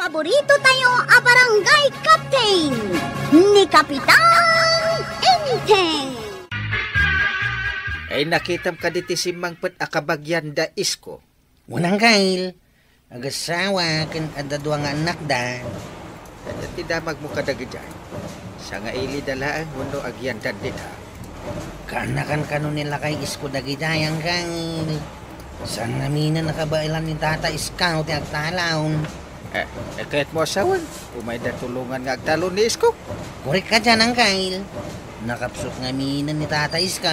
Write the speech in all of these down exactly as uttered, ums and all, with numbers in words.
Paborito tayo a barangay captain, ni Kapitan Enteng. Ay, nakitam kadi ti simmangpet a kabagian da Isko? Wen, Angkel, agassawa ken adda dua nga annakda. Ania ti damagmo kadagiti ay? Sangailida laeng wenno agiandan dita? Kaannakan kano ni lakay Isko dagiti ay, Angkel. Saan ngamin a nakabaelan ni Tata Isko ti agtalon. Eh, eh, kayatmo a sawen, umayda tulongan nga agtalon ni Isko? Korek kadian, Angkel. Nakapsut ngamin ni Tata Isko.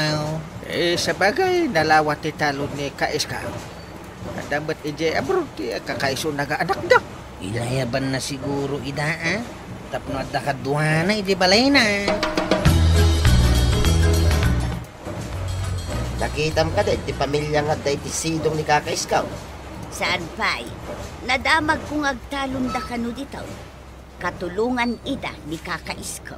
Eh, sabagay, nalawa ti talon ni Ka Isko. Adda met idiay abroad ti kakaisuna nga anakda. Inayabanna siguro ida, a? Tapno adda kaduana idiay balayna. Nakitam kadi ti pamilia nga adda iti sidong ni Kaka Isko? Saan pay. Nadamagko nga agtalonda kano ditoy. Katulongan ida ni Kaka Isko.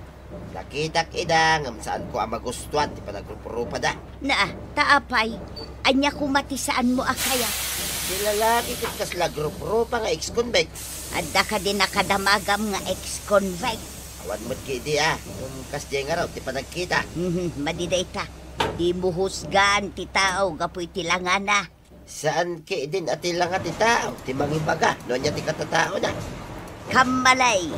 Nakitak ida, ngem saanko a magustuan ti panagrup-rupada. Na, ta apay, ania koma ti saanmo a kayat? Ti lalaki ket kasla grup-rupa nga ex-convict. Adda kadi nakadamagam nga ex-convict? Awan met ketdi a, ngem kasdiay ngarud ti panagkita. Mhm, madi dayta. Dimo husgan ti tao gapu iti langana. Saan ketdin a ti langa ti tao ti mangibaga no ania ti katataona. Kammalay,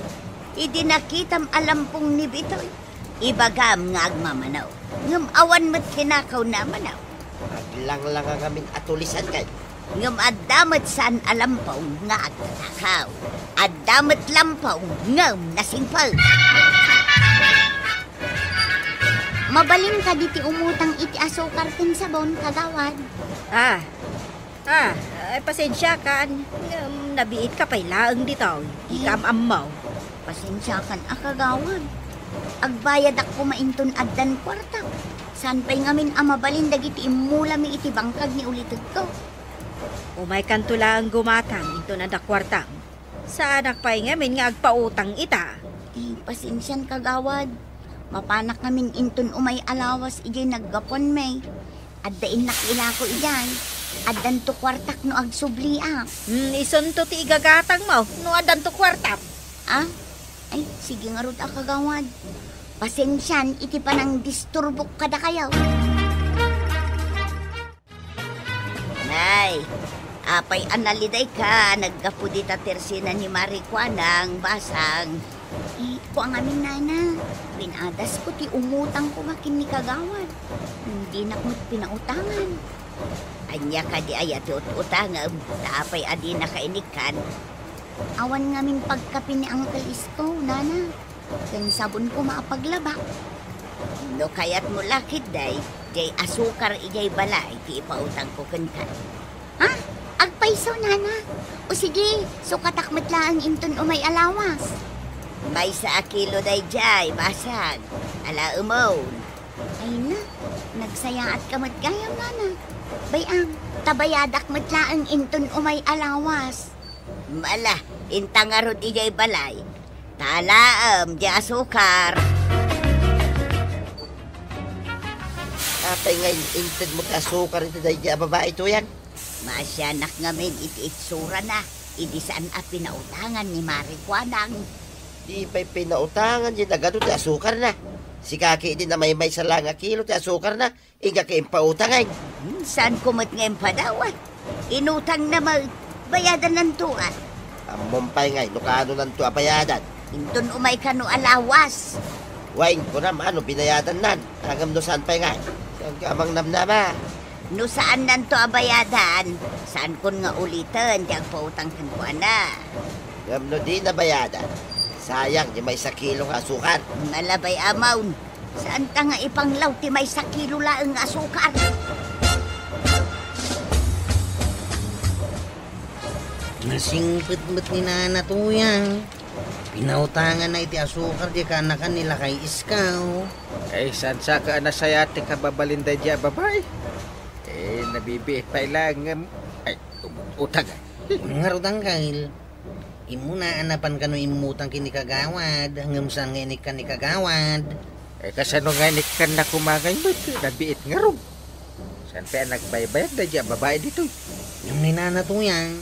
idi nakitam a lampong ni Bitoy, ibagam nga agmamano. Ngem awan met kinakawna a mano. Aglanglanga ngamin a tulisan kay. Ngem adda met saan a lampong nga agtatakaw. Adda met lampong ngem nasingpet. Mabalin kadi ti umutang iti asukar ken sabon, kagawad? Ah, ah, ay, pasensiakan, ngem nabiitka pay laeng ditoy, dika am-ammo. Pasensiakan a, kagawad. Agbayadak koma inton addan kuarta. Saan pay ngamin a mabalin dagiti immulami iti bangkag ni ulitegko. Umaykanto laeng gumatang inton adda kuartam. Saanak pay ngamin nga agpautang ita. Eh, pasensian, kagawad. Mapanak ngamin inton umay a lawas idiay naggapuanmi. Adda innak ilako idiay. Addanto kuartak no agsubliak. Hmm, isunto ti igagatangmo no addanto kuartam. Ah? Ay, sige ngarud a, kagawad. Pasensian iti panangdisturbok kadakayo. Nay, apay a nalidayka naggapu dita tersina ni Mari Kuanang, basang? Eh, kua ngamin, nana. Pinadasko ti umutangko ken ni kagawad. Dinak met pinautangan. Ania kadi aya ti ut-utangem, ta apay a dinaka inikkan? Awan ngamin pagkapi ni Uncle Isko, nana. Ken sabon koma a paglaba. No kayatmo la ketdi, diay asukar idiay balay ti ipautangko kenka. Ha? Agpayso, nana? O sige, sukatak met laeng inton umay a lawas. Maysa a kilo daydiay, basang. Alaemon. Ay na, nagsayaatka met gayam, nana. Bay-am, ta bayadak met laeng inton umay a lawas. Ala, inta ngarud idiay balay. Ta alaem, diay asukar. Apay nga in-, intedmo ti asukar iti daydiay a babai, tuyan? Maasianak ngamin iti itsurana, idi saan a pinautangan ni Mari Kuanang. Di pay pinautangan diay nagadu ti asukarna. Sika ketdin a maymaysa la nga kilo ti asukarna, inka ket impautangna. Hmm, saanko met nga impadawat. Inutangna met, bayadananto a. Ammom pay ngay no kaanonanto a bayadan. Inton umay kano a lawas. Wen, kunam a no binayadannan. Ngem no saan pay ngay? Saanka a mangnamnama. No saannanto a bayadan, saankon nga uliten ti agpautang kenkuana. Ngem no dina bayadan, sayang diay maysa kilo nga asukar. Ala bay-amon. Saanta nga ipanglaw ti maysa kilo laeng nga asukar? Nasingpet met ni Nana Tuyang. Pinautanganna iti asukar diay kaanakan ni Lakay Isko. Ay, saan sa ka a nasayaat ti kababalin daydiay a babai? Eh, nabibiit pay laeng ngem, ay, umut-utang, ay. Ngarud, Angkel. Immuna a napan kano immutang ken ni Kagawad, ngem saan nga inikkan ni Kagawad? Eh, kasano nga inikkanna koma ngay met? Nabiit ngarud. Saan pay a nagbaybayag daydiay a babai ditoy? Ngem ni Nana Tuyang,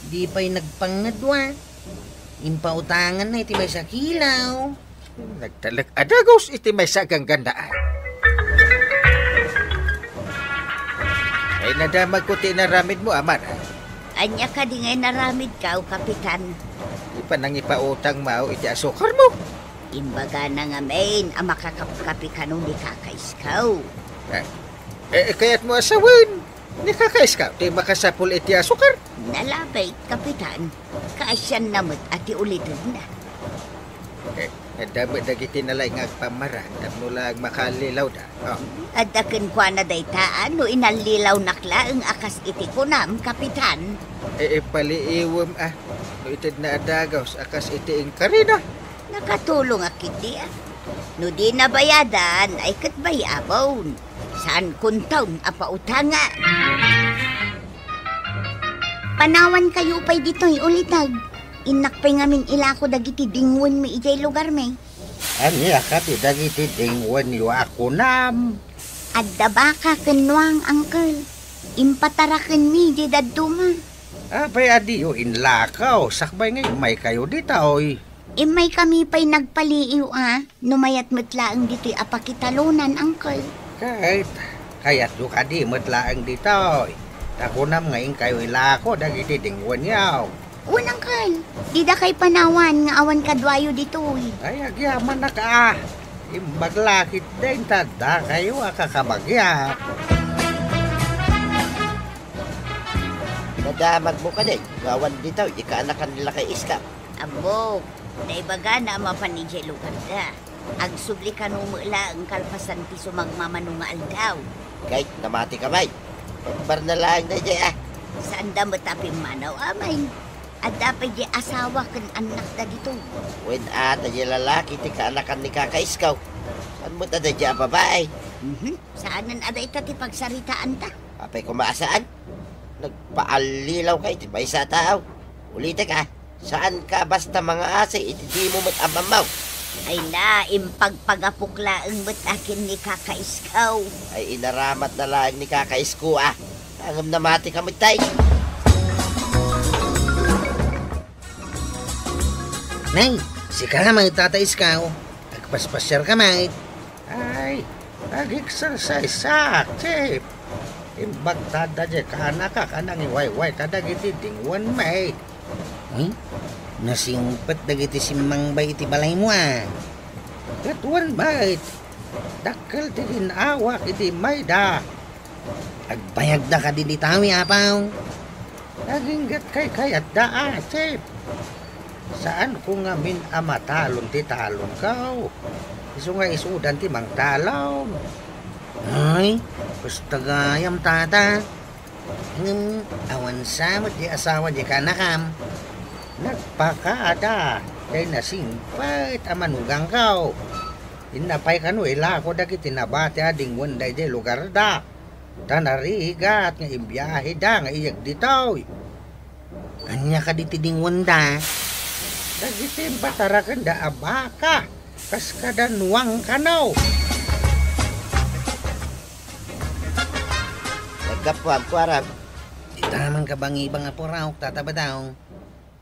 di pay nagpangngad, wa? Impautanganna iti maysa a kilaw. Nagtalek a dagus iti maysa a ganggannaan. Ay, nadamagko ti inaramidmo, Amara. Ania kadi nga inaramidko, Kapitan? Ti panangipautangmo iti asukarmo. Imbagana ngamin a makakapkapi kano ni Kaka Iskaw. Ah, eh, kayatmo a sawen ni Kaka Iskaw ti makasapul iti asukar? Nalabit, Kapitan. Kaasianna met a ti ulitedna. Eh, adda met dagiti nalaing nga agpammara tapno laeng makaallilaw da. Oh. Adda kenkuana dayta, a no inallilawnak laeng a kas iti kunam, Kapitan. Eh, ipaliiwem, a. No itedna a dagus a kas iti inkarina. Nakatulongak ketdi, a. No dina bayadan, ay ket bayabon. Saan kunton a pautanga. Panawankayo pay ditoy, uliteg. Innak pay ngamin ilako dagiti dingwenmi idiay lugarmi. Ania kadi dagiti dingwenyo a kunam? Adda baka ken nuang, Uncle. Impatarakenmi diay dadduma. Apay a diyo inlakaw sakbay nga immaykayo ditoy? Immaykami pay nagpaliiw a, no mayat met laeng ditoy a pakitalonan, Uncle. Ket, kayatyo kadi met laeng ditoy? Ta kunam nga inkayo ilako dagiti dingwenyo. Wen, Uncle, didakay panawan nga awan kaduayo ditoy. Ay, agyamanak a. Imbag la ketdin ta addakayo a kakabagiak. Nadamagmo kadi nga awan ditoy ti kaanakan ni Lakay Iskaw? Ammok, naibagana a mapan idiay lugarda. Agsubli kano met laeng kalpasan ti sumagmamano nga aldaw. Ket namatika pay. Pagbarna laeng daydiay a. Saanda met a pimmanaw, amay. Adda pay diay asawa ken annakda ditoy. Wen a, ta diay lalaki ti kaanakan ni Kaka Iskaw. Saan met a daydiay a babai? Mhm. Saanen a dayta ti pagsaritaanta. Apay koma a saan? Nagpaallilaw ka iti maysa a tao. Ulitek a, saanka basta mangaasi iti dimo met am-ammaw. Ay na, impagpagapok laeng met a ken ni Kaka Iskaw. Ay, inaramatna laeng ni Kaka Isko a. Ngem namatika met tay. Nay, sika met, Tata Iskaw. Agpaspasiarka met. Ay, ag-exercise-ak, Chief. Imbag ta adda diay kaanakak a nangiwayway kadagiti dingwenmi. Uy, nasingpet dagiti simmangbay iti balaymo a. Ket wen met, dakkel ti gin-awak idi immayda. Agbayagda kadi ditoy, Apo? Aginggatkay kayatda a, Chief. Saanko ngamin a matalon ti talonko. Isu nga isudan ti mangtalon. Ay, kasta gayam, Tata. Ngem awan sa met diay asawa diay kaanakam. Nagpakada diay nasingpet a manugangko. Inna pay kano ilako dagiti nabati a dingwen daydiay lugarda. Ta narigat nga imbiaheda nga iyeg ditoy. Ania kadi ti dingwenda? Dagiti impatarakenda a baka, kas kada nuang kano. Naggapuam, kuarem. Dita man kabangibang a puraok, Tata Badong.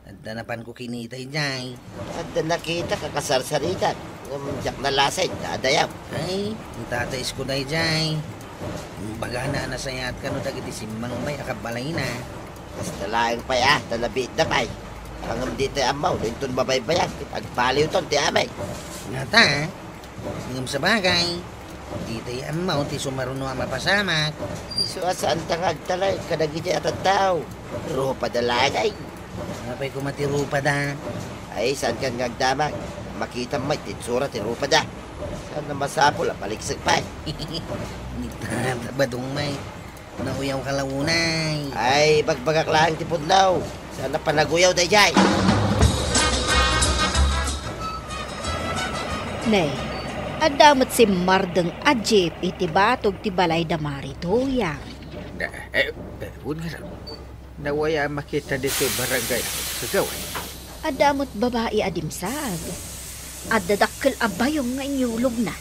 Adda napanko kinita idiay. Adda nakitak a kasarsaritan, ngem diak nalasay ta adayaw. Ay, ni Tata Isko daydiay. Imbagana a nasayaat kano dagiti simmangbay a kabalayna. Kasta laeng pay a, ta nabiitda pay. Ngem dita ammaw no inton mabaybayan, ket agpaliwton ti amay. Ngata, Ngem sabagay, ditay ammo ti sumaruno a mapasamak. Isu a saanta nga agtalek kadagiti a tattao. Rupada laeng ay. Apay koma ti rupada? Ay, saankan nga agdamag? Makitam met ti itsura ti rupada. Saan a masapul a paliksek pay. Ni Tata Badong met. Nauyawka la unay. Ay, bagbagak laeng ti pudno. Saan a panaguyaw daydiay. Ne, adda met simmardeng a jeep iti batog ti balay da Mari Tuyang. Da, eh, eh, wen nga, nawaya a makita ditoy barangay hall, kagawad. Adda met babai a dimsag. Adda dakkel a bayong nga inyulogna.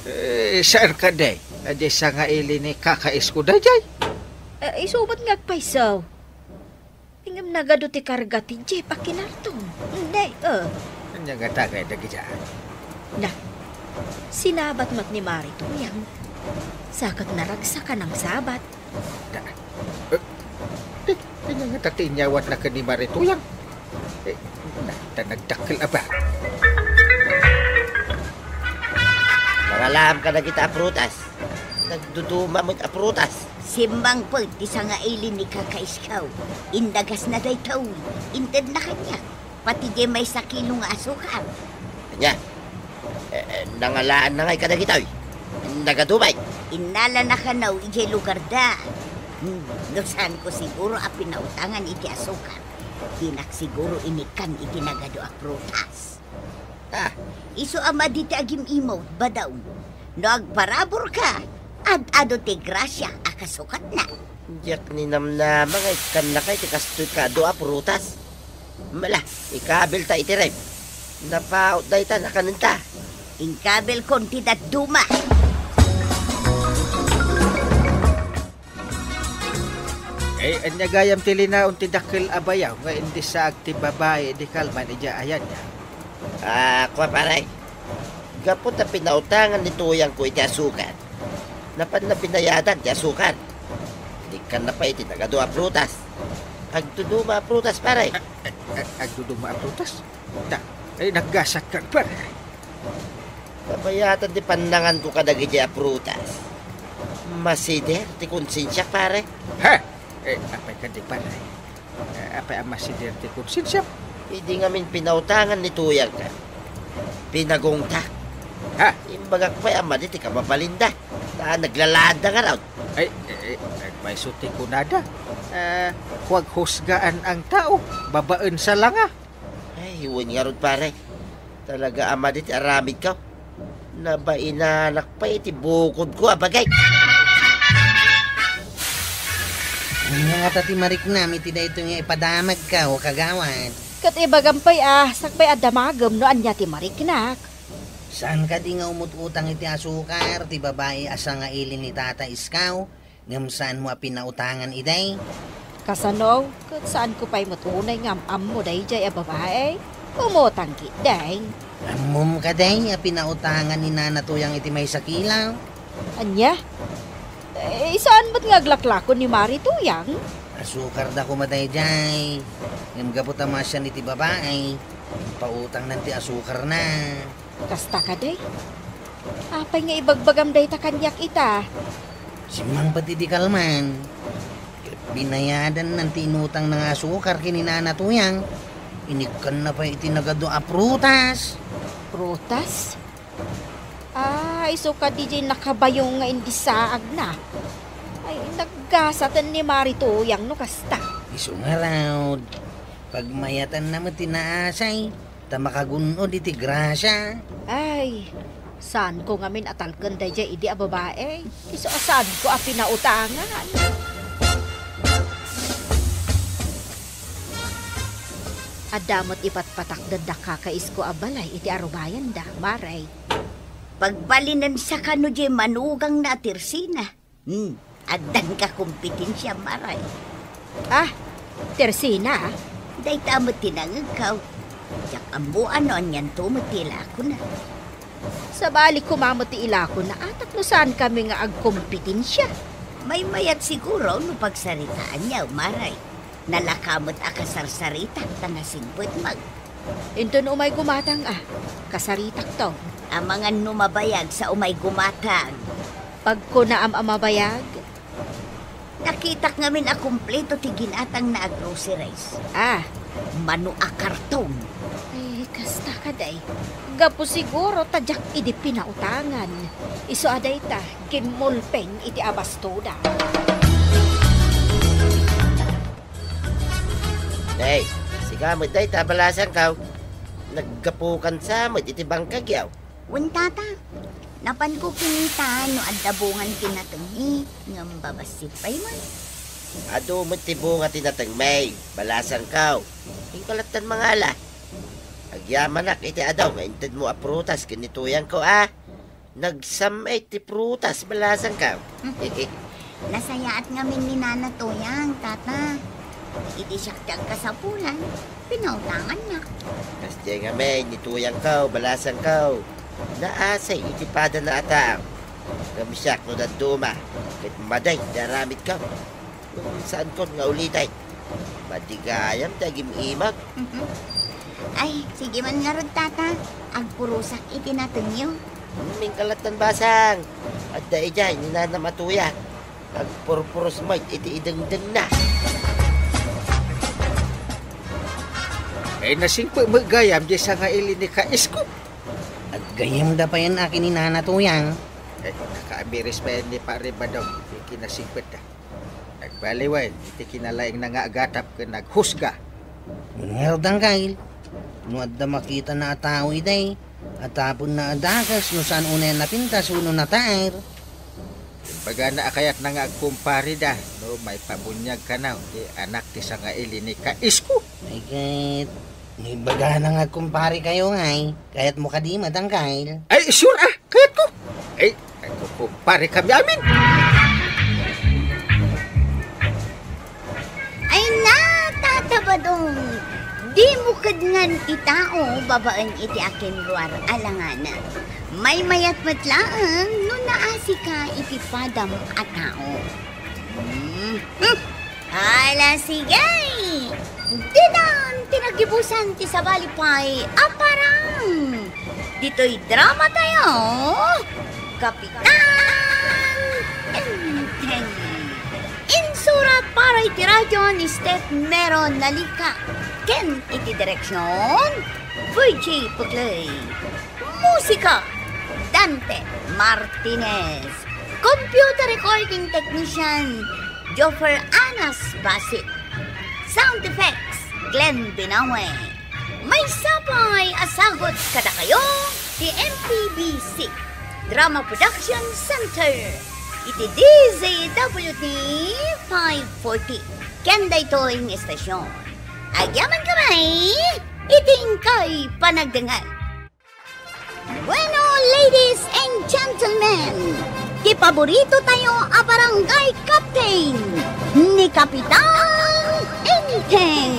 Eh, saan kadi? Adi sa nga ili ni Kaka Isko daydiay? Eh, isu met nga agpayso. Ngem nagadu ti karga ti jeep a kinarton. Hindi. Eh. Ania ngata ngay dagita? Na, sinabat met ni Mari Tuyang. Sa ket naragsakan a sabat. Da, eh, di, ania ngata ti inyawatna ken ni Mari Tuyang? Eh, na, ta nagdakkel a ba? Nangalaam ka dagita a prutas. Nagduduma met a prutas. Simmangpet ti sangaili ni kakaiskaw. Indagasna daytoy. Intedna kaniak. Pati diay maysa kilo nga asukar. Ania? Eh, eh, nangalaanna ngay kadagitoy? Nagadumay? Innalana kano idiay lugarda. Hmm, no saanko siguro a pinautangan iti asukar, dinak siguro inikkan iti nagadu a prutas. Ah. Isu a madi ti agim-imaw, badaw. No agparaburka, ad-adu ti grasia a kasukatna. Diak ninamnama nga ikkannaka iti kastoy kadu a prutas. Mala, ikabilta iti ref. Napaut dayta, nakanenta. Inkabilkon ti dadduma. Eh, ania gayam ti linaon ti dakkel a bayaw nga indisaag ti babai idi kalman idiay ayanna? Ah, kua, pare. Gapu ta pinautangan ni Tuyangko iti asukar, napanna binayadan ti asukar. Inikkanna pay iti nagadu a prutas. Agduduma a prutas, pare. A-, a-, agduduma a prutas? Da, ay, naggasat kan, pare. Nabayatan ti pannanganko kadagiti a prutas. Masider ti konsensiak, pare. Ha? Eh, apay kadi, pare? Eh, apay a masider ti konsensiam? Idi ngamin pinautangan ni Tuyangka, pinagungtak. Ha? Imbagak pay a madi ti kababalinda. Ta naglalaadda ngarud. Ay, eh, eh, agpayso ti kunada. Eh, huwag husgaan ang tao babaen sa langa. Ay, wen ngarud, pare. Talaga a madi ti aramidko. Nabainanak pay iti bukodko a bagay. Ania ngata ti mariknam iti daytoy nga ipadamagko, kagawad? Ket ibagam pay a, sakbay a damagem no ania ti mariknak. Saan kadi nga umut-utang iti asukar ti babai a sangaili ni Tata Iskaw? Ngem saanmo a pinautangan idi? Kasano? Ket saanko pay met unay nga am-ammo daydiay a babai? Umutang ketdi. Ammom kadi a pinautangan ni Nana Tuyang iti maysa kilo? Ania? Eh, saan met nga aglaklako ni Mari Tuyang? Asukar da koma daydiay. Ngem gapu ta masian iti babai, impautangnan ti asukarna. Kasta kadi? Apay nga ibagbagam dayta kaniak ita? Simmangpet idi kalman, ket binayadanna ti inutangna nga asukar ken ni Nana Tuyang. Inikkanna pay iti nagadu a prutas. Prutas? Ah, isu kadi diay nakabayo nga indisaagna. Ay, naggasaten ni Mari Tuyang no kasta. Isu ngarud, pagmayatanna met ti naasay, ta makagun-od iti grasia. Ay, saanko ngamin a talken daydiay idi a babai. Isu a saanko a pinautangan. Adda met ipatpatakdenda kakaisko a balay iti arubayanda, Mari. Pagbalinensa kano diay manugangna a Tersina. Hmm, addan kakompetensia, Mari. Ah, Tersina? Dayta met ti nangegko. Diak ammo no anianto met ti ilakona. Sabali koma met ti ilakona, a, tapno saankami nga agkompetensia. Maymayat siguro no pagsaritaanyo, Mari. Nalaka met a kasarsaritak ta nasingpet met. Inton umay gumatang a, kasaritakto. Amangan no mabayag sa umay gumatang. Pagkunaam a mabayag? Nakitak ngamin a kumpleto ti ginatangna a groceries. Ah. Mano a karton. Ay, kasta kadi. Gapu siguro ta diak idi pinautangan. Isu a dayta, gimmulpeng iti abastoda. Day, sika met dayta, balasangko. Naggapukan sa met iti bangkagyo. Wen, Tata, napanko kinita no adda bungan ti natengmi, ngem babassit pay man. Adu met ti bunga ti natengmi, balasangko. Inka lattan mangala. Agyamanak iti adu nga intedmo a prutas ken ni Tuyangko a. Nagsam-ay ti prutas, balasangko. Nasayaat ngamin ni Nana Tuyang, Tata. Idi siak ti agkasapulan, pinautangannak. Kasdiay Ngamin, ni tuyangko, balasangko, naasay iti padana a tao. Ngem siak no dadduma, ket madi ti aramidko. Saanko nga uliten. Madi gayam ti agim-imag. Mhm. Ay, sige man ngarud, Tata. Agpurosak iti natengyo. Hmm, ingka lattan, basang. Adda idiay ni nanam a tuyang. Agpurpuros met iti idengdengna. Ay, nasingpet met gayam diay sangaili ni Ka-Isko. Aggayemda payen a ken ni Nana Tuyang. Ay, nakaamiris payen ni Pare Badong iti kinasingpetda. Nagbaliwen iti kinalaingna nga agatap ken naghusga. Wen ngarud, Angkel, no adda makitana a tao idi, a taponna a dakes no saan unayen napintas wenno nataer. Imbagana a kayatna nga agkumpareda no maipabuniag kano ti anak ti sangaili ni Ka-Isko. Ay ket, no imbagana nga agkumparekayo ngay, kayatmo kadi met, Angkel? Ay, sure a, kayatko. Ay, agkukumparekami amin. Ay na, Tata Badong! Dimo kedngan ti tao babaen iti akinruar a langana. Maymayat met laeng no naasika iti padam a tao. Hmm. Hmm. Ala, sige! Ditan ti nagibusan ti sabali pay a parang! Ditoy dramatayo, Kapitan Enteng. Insurat para iti radyo ni Steph Mero Nalica ken iti direksyon, Virgie Puclay. Musika, Dante Martinez. Computer recording technician, Joffer Anas Basit. Sound effects, Glenn Binawe. Maysa pay a sagut kadakayo ti M P B C Drama Production Center iti D Z W T five forty. Ken daytoy nga istasyon, agyamankami iti inkay panagdengngeg. Bueno, ladies and gentlemen, ti paborito tayo a barangay captain, ni Kapitan Enteng.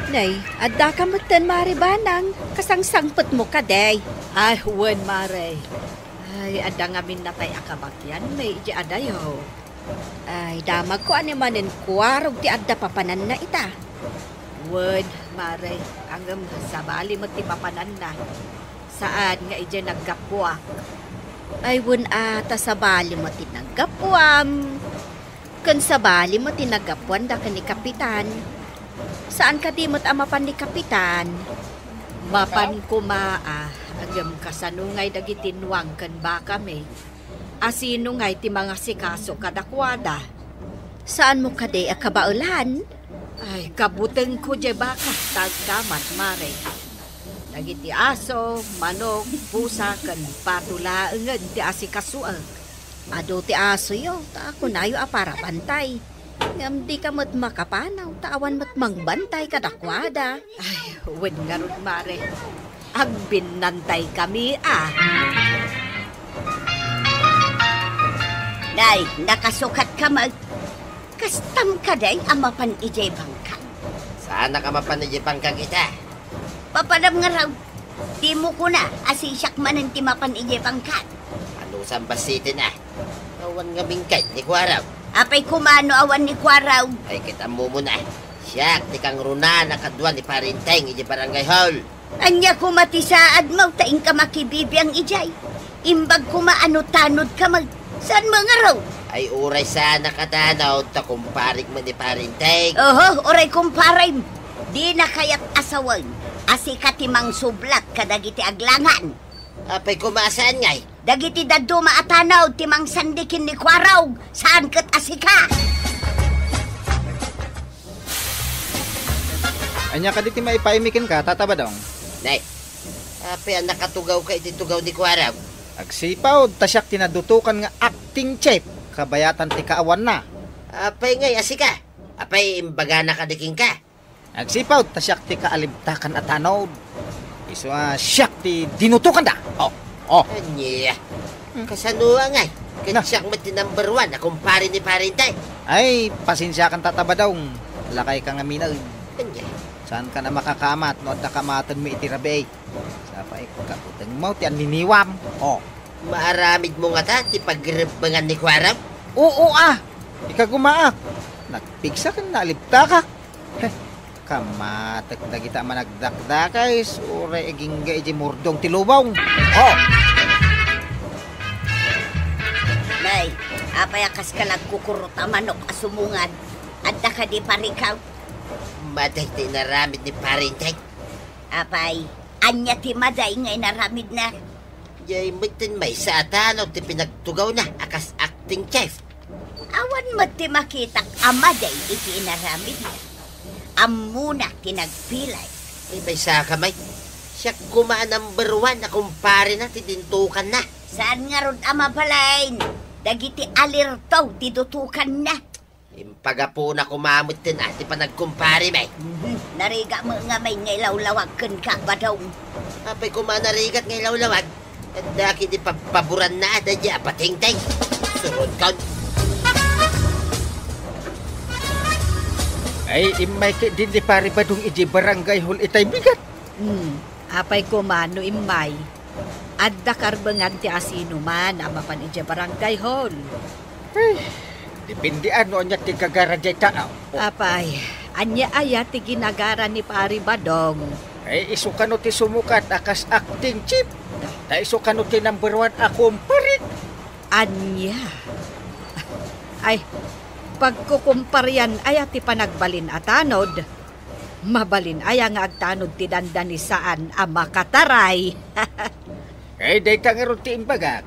Nay, adda ka metten, Mare Banang, kasangsangpetmo kadi? Ay, wen, Mare. Ay, adda ngamin natay a kabakianmi idiay adayo. Ay, damagko a ni manen kuarog ti adda papananna ita. Wen, Mare, ngem sabali met ti papananna. Saan nga idiay naggapuak. Ay, wen a, ta sabali met ti naggapuam. Ken sabali met ti naggapuanda ken ni Kapitan. Saan kadi met a mapan ni Kapitan? Mapan koma a, ngem kasano ngay dagiti nuang ken bakami? A sino ngay ti mangasikaso kadakuada? Saanmo kadi a kabaelan? Ay, kabutengko diay baka, ta agkamat, Mare. Dagiti aso, manok, pusa, ken pato laengen ti asikasoek. Adu ti asoyo, ta kunayo a para bantay. Ngem dika met makapanaw, ta awan met mangbantay kadakuada. Ay, wen ngarud, Mare. Agbinnantaykami a. Nay, nakasukatka met. Kastam kadi a mapan idiay bangkag? Saanak a mapan idiay bangkag ita. Papanam ngarud, dimo kuna a sisiak manen ti mapan idiay bangkag. Anusam bassiten a? Awan ngamin ket ni Kuarog. Apay koma no awan ni Kuarog? Ay, ket ammomon a. Siak ti kangrunaan a kadua ni Pare Enteng idiay barangay hall. Ania koma ti saadmo ta inka makibibiang idiay? Imbag koma a no tanodka met. Saanmo ngarud? Ay, uray saanak a tanod ta kumparek met ni Pare Enteng. Oho, uray kumparem. Dina kayat a sawen a sika ti mangsublak kadagiti aglangan. Apay koma a saan ngay? Dagiti dadduma a tanod ti mangsandi ken ni Kuarog, saan ket a sika. Ania kadi ti maipaaymi kenka, Tata Badong? Nay, apay a nakatugawka iti tugaw ni Kuarog? Agsipud ta siak ti nadutokan nga acting chief, kabayatan ti kaawanna. Apay ngay a sika? Apay imbagana kadi kenka? Agsipud ta siak ti kaalibtakan a tanod. Isu a siak ti dinutokanda. Oh, oh. Ania? Hmm. Kasano ngay? Ket na. Siak met ti number one a kumpare ni Pare Enteng. Ay, pasensiakan, Tata Badong. Lakayka ngamin a. Ania? Saankan a makakamat no adda kamatenmi iti rabii. Sapay, kabutengmo ti anniniwam. Oh. Maaramidmo ngata ti pagrebbengan ni Kuarog? Oo, a. Ikagumaak. Nagpigsa ken nalibtakak. Heh, kamatek dagita a managdakdakes, uray agingga iti murdong ti lubong. Oh! Nay, apay a kaska nagkukurot a manok a sumungad? Adda kadi parikaw? Madi ti inaramid ni Pare Inday. Apay, ania ti madi nga inaramidna? Jay metten maysa a tanod ti pinagtugawna a kas acting chief. Awan met ti makitak a madi iti inaramidna. Ammona ti nagpilay. Ay, maysaka, may. Siak koma a number one a kumparena ti dintukanna. Saan ngarud a mabalin? Dagiti alirto ti dutukanna. Impagapuna koma metten a ti panagkumparem, ay. Mhm. Narigat met ngamin nga ilawlawag kenka, Badong. Apay koma narigat nga ilawlawag? Adda kadi pabpaboranna a daydi a patengteng. Surotkon. Ay, immay ketdin ni Pare Badong idiay barangay hall itay bigat. Hmm, apay koma no immay? Adda karbengan ti asinoman a mapan idiay barangay hall. Ay, depende no ania ti gagara dayta, aw. Apay, ania aya ti ginagara ni Pare Badong? Ay, isu kano ti sumukat a kas acting chief? Ta isu kano ti number one a kumparik? Ania? Ay, pagkukumparian aya ti panagbalin a tanod? Mabalin aya nga agtanod ti dandani saan a makataray? Ay, dayta ngarud ti imbagak.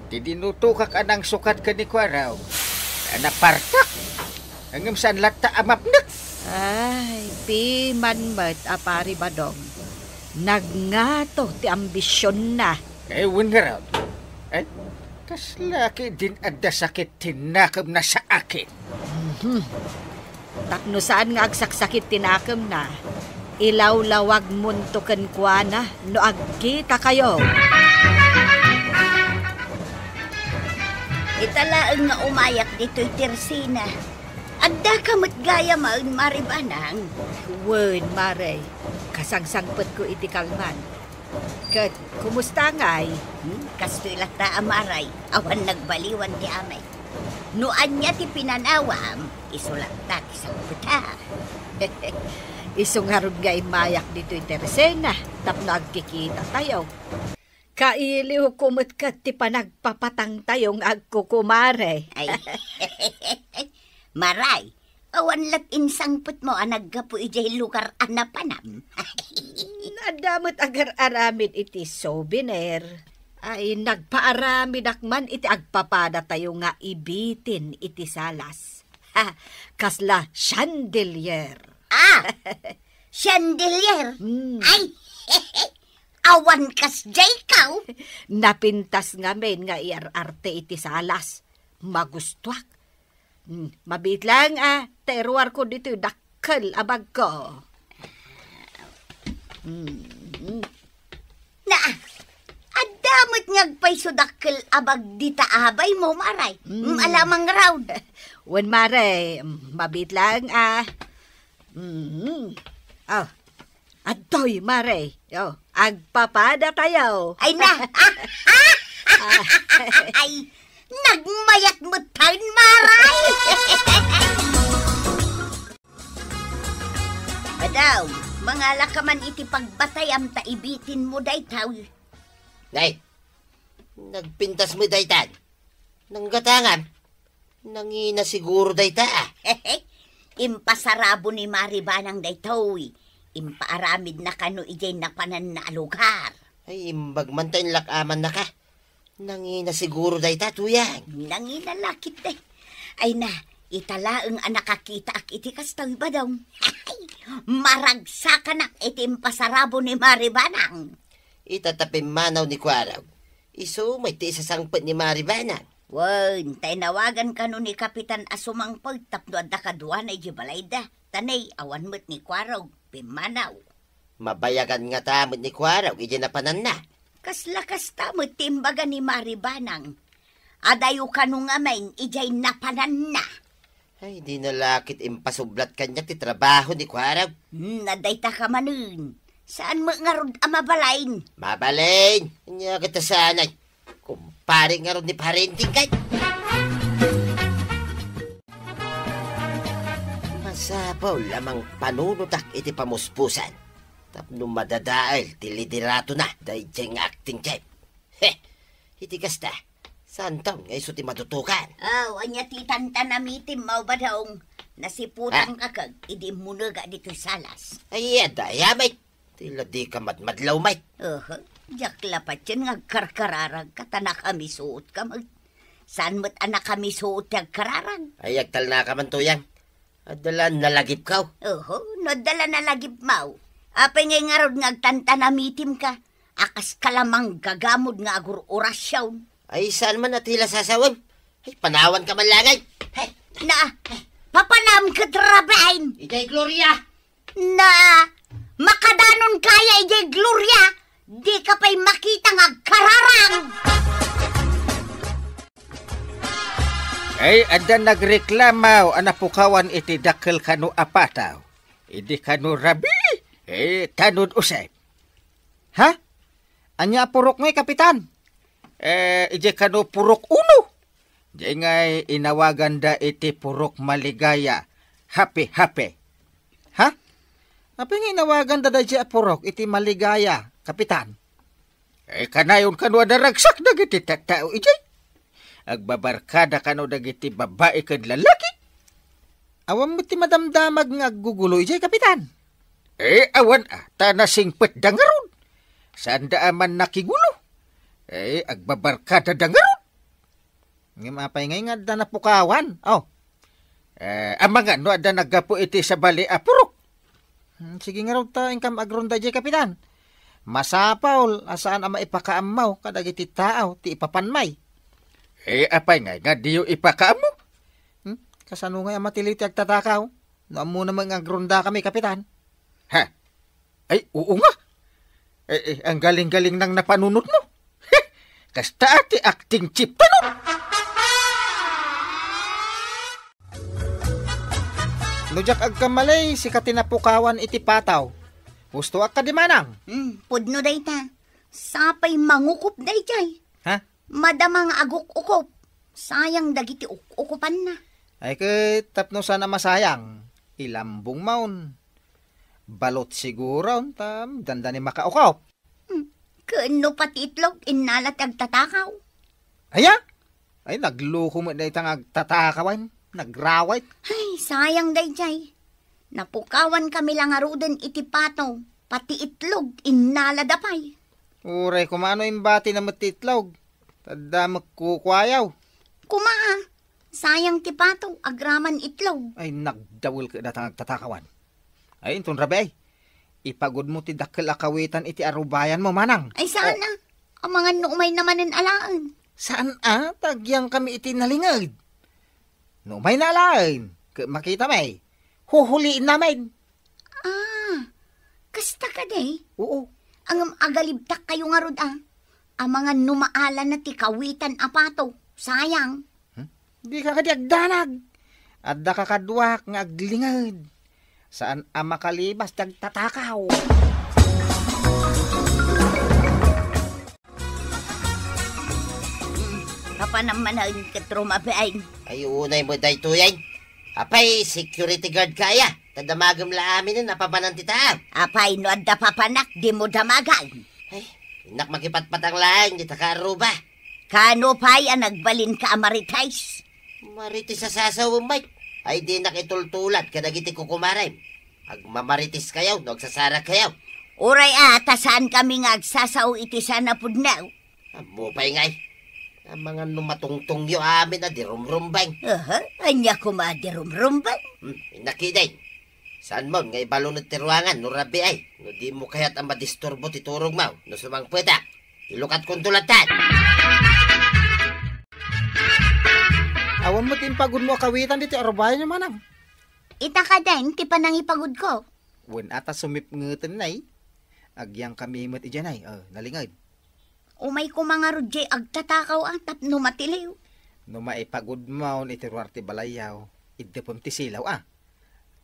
Ti dinutokak a nangsukat ken ni Kuarog, a napartak. Ngem saan latta a mapnek. Ay, piman met a Pare Badong. Nagngato ti ambisionna. Eh, wen ngarud. Eh, kasla ketdin adda sakit ti nakemna sa akin. Mhm. Tapno saan nga agsaksakit ti nakemna, ilawlawagmonto kenkuana no agkitakayo. Ita laeng nga umayak ditoy tersena. Addaka met gayam, Mare Banang? Wen, Mare. Kasangsangpetko iti kalman. Ket, kumusta ngay? Hmm, kastoy latta a Mare, awan nagbaliwan ti amay. No ania ti pinanawam, isu latta ti sangpeta. Isu ngarud nga immayak ditoy tersena tapno agkikitatayo. Kailiwko met ket ti panagpapatangtayo nga agkukumare. Ay. Mare, awan lat insangpetmo a naggapu idiay lugar a napanam? Adda met agar-aramid iti souvenir. Ay, nagpaaramidak man iti agpapadatayo nga ibitin iti salas. Ha, kasla chandelier. Ah! Chandelier? Hmm. Ay! Awan kasdiay kaw? Napintas ngamin nga iar-arte iti salas. Magustuak. Hmm, mabiit laeng a, ta iruarko ditoy dakkel a bagko. Hmm. Na, adda met nga agpayso dakkel a bag dita abaymo, Mare. Hmm. Hmm, alamang raw. Wen, Mare, mabiit laeng a. Hmm. Oh, adtoy, Mare. Oh, agpapadatayo. Ay na! Ay, nagmayat met tayon, Mare! Adaw, mangala ka man iti pagbatayam ta ibitinmo daytoy. Nay, nagpintas met daytan. Nanggatangam. Nangina siguro dayta, a. Impasarabo ni Mare Banang daytoy. Impaaramidna kano idiay napananna a lugar. Ay, imbag man ta inlak-amannaka. Nangina siguro dayta, Tuyang. Nangina la ketdi. Ay na, ita laeng a nakakitaak iti kastoy, Badong. Maragsakanak iti impasarabo ni Mare Banang. Ita ta pimmanaw ni Kuarog. Isu met ti isasangpet ni Mare Banang. Wen, ta inawagan kano ni Kapitan a sumangpet tapno adda kaduana idiay balayda. Ta nay, awan met ni Kuarog, pimmanaw. Mabayagan ngata met ni Kuarog idiay napananna. Kasla kasta met ti imbaga ni Mare Banang. Adayo kano ngamin idiay napananna. Ay, di na la ket impasublat kaniak ti trabaho ni Kuarag. Hmm, adda dayta ka manen. Saan met ngarud a mabalin? Mabalin? Ania ket ta sanay? Kumpare ngarud ni Parenting kay. Masapul a mangpanunotak iti pamuspusan tapno madadael ti lideratona daydiay nga acting chief. He, iti kasta, saan taon nga isu ti madutokan? Aw, ania ti tantanamitem, Maw Badong? Nasiputan Ha? ka kag idi immunega ditoy salas. Ay, adda, yamay. Ti la dika madmadlaw, may. Oho, diak la patien nga agkarkararagka ta nakamisuotka met. Saan met a nakamisuot ti agkararag? Ay, agtalnaka man, Tuyang. Adda la nalagipko. Oho, no adda la nalagipmaw. Apay ngay ngarud nga agtantanamitemka? A kaska la manggagamod nga agur-orasion. Ay, saan man a ti la sasawem? Ay, panawanka man la ngay. Hey, Na, papanam ket rabain. Idiay Gloria. Na, makadanon kaya idiay Gloria, dika pay makita nga agkararang. Ay, adda nagreklamo a napukawan iti dakkel kano a pataw. Idi kano rabii, eh, tanod usay. Ha? Ania a purok ngay, Kapitan? Eh, idiay kano purok uno. Diay ngay inawaganda iti purok maligaya, happy-happy. Ha? Apay nga inawaganda daydiay a purok iti maligaya, Kapitan? Eh, kanayon kano a naragsak dagiti tattao idiay? Agbabarkada kano dagiti babbai ken lalaki? Awan met ti madamdamag nga aggugulo idiay, Kapitan? Eh, awan a, ta nasingpetda ngarud. Saanda a mannakigulo. Eh, agbabarkadada ngarud. Ngem apay ngay nga adda napukawan? Oh. Eh, amangan no adda naggapu iti sabali a purok. Hmm, sige ngarud ta inkam agronda idiay, Kapitan. Masapul a saan a maipakaammo kadagiti tao ti ipapanmi. Eh, apay ngay nga diyo ipakaammo? Hmm? Kasano ngay a matiliw ti agtatakaw? No ammona met nga agrondakami, Kapitan. Ha? Ay, oo nga. Eh, eh, ang galing-galing nang napanunotmo. Kasta ti acting chief tanod. No diak agkamali, sika ti napukawan iti pataw. Husto a kadi, manang? Hmm, pudno dayta. Sapay mangukop daydiay. Ha? Madama nga aguk-ukop. Sayang dagiti uk-ukopanna. Ay ket tapno saan a masayang, ilambong maon. Balot siguro, ta dandani makaukop. Hmm. Ken no pati itlog, innala ti agtatakaw. Aya? Ay, nagluko met dayta nga agtatakawan. Nagrawit. Ay, sayang daydiay. Napukawan kami la ngaruden iti pataw. Pati itlog, innalada pay. Uray, koma no imbatina met ti itlog. Tadda met kukuayaw. Koma, ah. Sayang ti pataw, agraman itlog. Ay, nagdawel ket data nga agtatakawan. Ay, inton rabii, ay. Ipagudmo ti dakkel a kawitan iti arubayanmo, manang. Ay, saan Oh. a? Amangan no umayna manen alaen. Saan a? Ta agyangkami iti nalinged. No umayna alaen, ket makitami, huhuliinnamin. Ah, kasta kadi? Oo. Ngem agalibtakkayo ngarud, ah. Amangan no maalana ti kawitan a pataw. Sayang. Hmm? Dika kadi agdanag. Adda kakaduak nga aglinged. Saan a makalibas ti agtatakaw. Apaman manen ket rumabiin. Ay, unay met daytoyen. Apay, security guard ka aya? Ta damagem la aminen a papanan ti tao. Apay, no adda papanak, dimo damagan. Ay, innak makipatpatang laeng dita kaaruba. Kano pay a nagbalinka a marites? Marites a sasawem, Mike. Ay, dinak itultulat kadagiti kukumarem. Agmamarites kayo no agsasarak kayo. Uray a, ta saan kami nga agsasao iti saan a pudno. Ammo pay ngay. Amangan no matungtongyo amin a di rumrumbeng. Aha, ania koma a di rumrumbeng? Hmm, inakideng. Saan mo nga ibalunod ti ruangan no rabii ay? No di mo kayat a madisturbo ti turog mo no sumangpetak. Ilukatkonto latta. Awan met impagudmo a kawitan ditoy arubayanyo, manang. Ita kadi ti panangipagudko. Wen ata sumipngeten, nay. Agyangkami met idiay, nay. Oh, nalinged. Umay koma ngarud diay agtatakaw a tapno matiliw. No maipagudmon iti ruar ti balayyo, iddepem ti silaw a.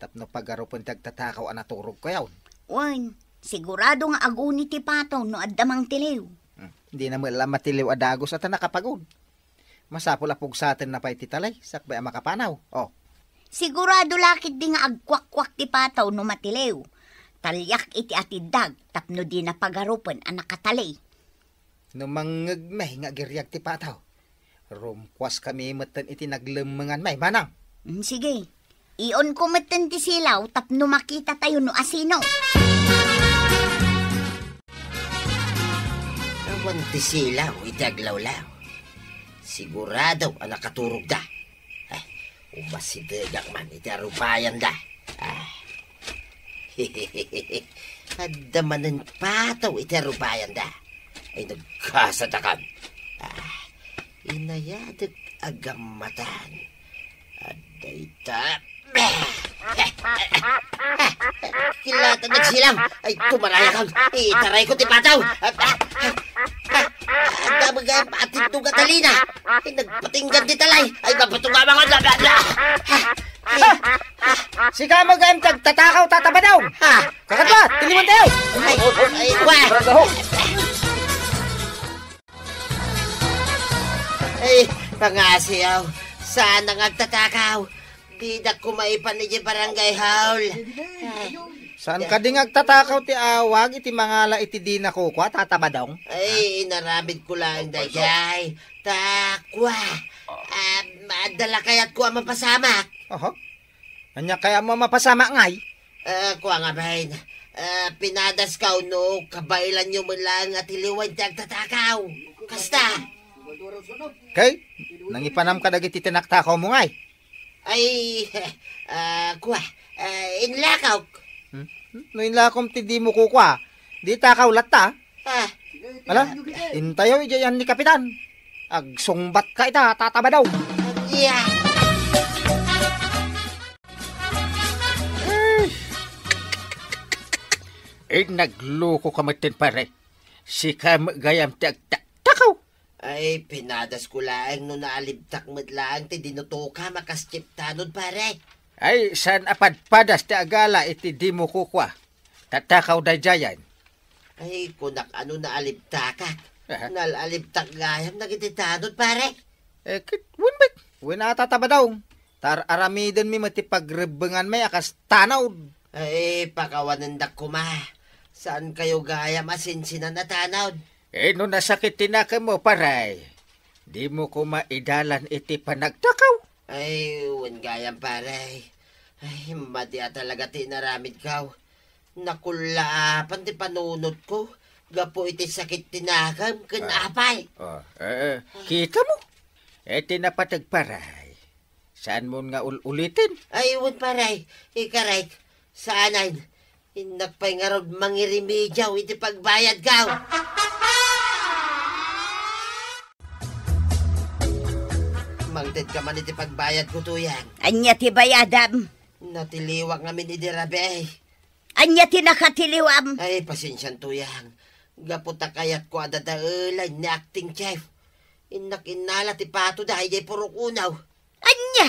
Tapno pagarupen ti agtatakaw a naturogkayon. Wen, sigurado nga aguni ti pataw no adda mangtiliw. Hmm, dina met la matiliw a dagus a ta nakapagun. Masapul a pugsatenna pay ti talay, sakbay a makapanaw. Oh. Sigurado la ketdi nga agkuakkuak ti pataw no matiliw. Taliak iti atiddag tapno dina pagarupen a nakatali. No mangngegmi nga agiriag ti pataw, rumkuaskami metten iti naglemmenganmi, manang. Mm, sige. Ionko metten ti silaw tapno makitatayo no asino. Awan ti silaw iti aglawlaw. Sigurado a nakaturogda. Ay, umasidegak man iti arubayanda. Ah. Adda manen pataw iti arubayanda. Ay, nagkasadakan. Ah, inayadek a gammatan. Adda ita. Kilatan nagsilang. Ay, tumarayakan. Itarayko ti pataw. Adda met gayam atindog a talina. Ay, nagpatinggan ti talay. Ay, mapatunga mga bla, bla, bla. Sika met gayam ti agtatakaw, Tata Badong. Ha? Kakadwa, tiliwan tayo. Ay, ay, wa. Ay, pangasiw. Saan nga agtatakaw? Dida ko maipan iti barangay hall. Saan kadi nga agtatakaw ti awag iti mangala iti dina kukua, Tata Badong? Ay, inaramid ko laeng daydiay. Ta, kua. Ah, adda la kayatko a mapasamak. Aha. Ania kayatmo a mapasamak ngay? Ah, kua ngamin. Ah, pinadaskaw no kabaelanyo met laeng nga tiliwen ti agtatakaw. Kasta. Kay, nangipanam ka dagiti tinaktakawmo ngay? Ay, ah, kua, ah, inlakawk. Hmm? No inlakom ti dimo kukua, di takaw latta. Ah. Ala, intayo idiay ni Kapitan. Agsungbat ka ita, Tata Badong. Yeah. Ay. Eh, nagloko ka metten, pare. Sika met gayam ti agtaktakaw. Ay, pinadasko laeng no naalibtak met laeng ti dinutokam a kas chief tanod, pare. Ay, saan a padpadas ti agala iti dimo kukua? Tatakaw daydiayen. Ay, kunak a no naalibtakak. Aha. Naalibtak gayam dagiti tanod, pare. Eh, ket, wen met. Wen a, Tata Badong. Tar-aramidenmi met ti pagrebbenganmi a kas tanod. Ay, pakawanendak koma. Saankayo gayam a sinsinan a tanod? Eh, no nasakit ti nakemmo, pare, dimo koma idalan iti panagtakaw. Ay, wen gayam, pare. Ay, madi a talaga ti inaramidko. Nakullaapan ti panunotko gapu iti sakit ti nakem ken apay. Ah, eh, eh, kitamo? Eh, ti napateg, pare. Saanmon nga ul-uliten? Ay, wen, pare. Ikarek. Saanen. Innak pay ngarud mangirimediaw iti pagbayadko. Mangted ka man iti pagbayadko, Tuyang. Ania ti bayadam? Natiliwak ngamin idi rabii. Ania ti nakatiliwam? Ay, pasensian, Tuyang. Gapu ta kayatko a dadaelen ni acting chief. Innak innala ti patoda idiay purok unaw. Ania?